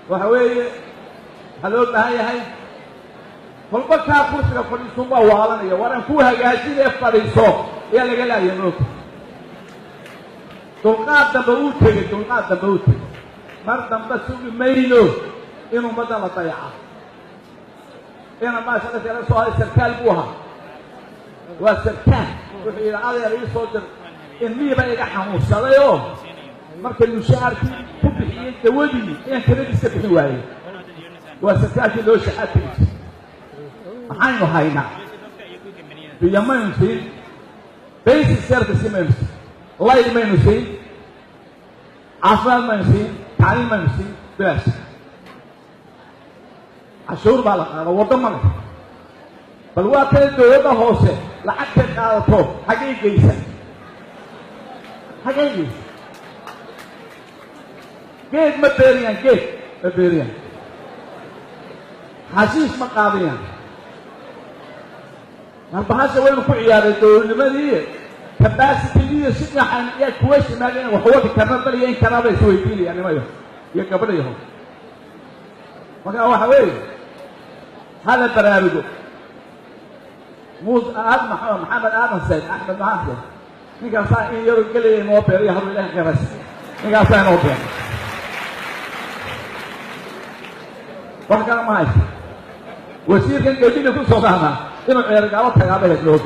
Waxa weeye, waxaa loo baahan yahay kolba kaa kursiga fadhiisunbaa waalanaya. Waran ku hagaajinee fadhiiso ayaa laga laaya moogta. Dulqaad dambe uu tegey, dulqaad dambe uu tegey. Mar dambe sugi mayno in ummadda la dayaca. Ina maasha dadka la soo haday sarkaal buu ahaa, waa sarkaal. Wuxuu yidhi, adeer, ii soo dir, ilmihiiba iga xanuunsaday oo markay mushaharkii ku bixiyey dawadii inaan kiradiisa bixin waayey. Waa sarkaalkii loo shaxaa tegi jiray. Maxaynu haynaa? Biyo maynu siin, basic service maynu siin, light maynu siin, caafimaad maynu siin, tacliim maynu siin, bilaash. Cashuur baa la qaada, waddo ma leh. Bal waa kale dowladda hoose lacagtay qaadato xaggay geysa? Xaggay geysa? Geed ma beeriyaan, geed ma beeriyaan, xashiish ma qaadayaan. Marbahasha waynu ku ciyaaray dowladnimadii capacity-giiyo si dhinacan yaa kuwa shimaal inaan wax wadi karna dal iyo in kanaba isweydiinaya nimayo iyo gabadhayaho. Marka waxa weeye, hala baraarugo. Muus aad Maxamed Aadan Sayd Axmed maxaa ninkaasaa in yaro gelaya inoo beeriyo hadduu Ilahay khayras, ninkaasaa inoo beeray, wax kale ma haysta. Wasiirkan gebina ku soo dhahnaa inuu ceergaabo tagaaba heed loo.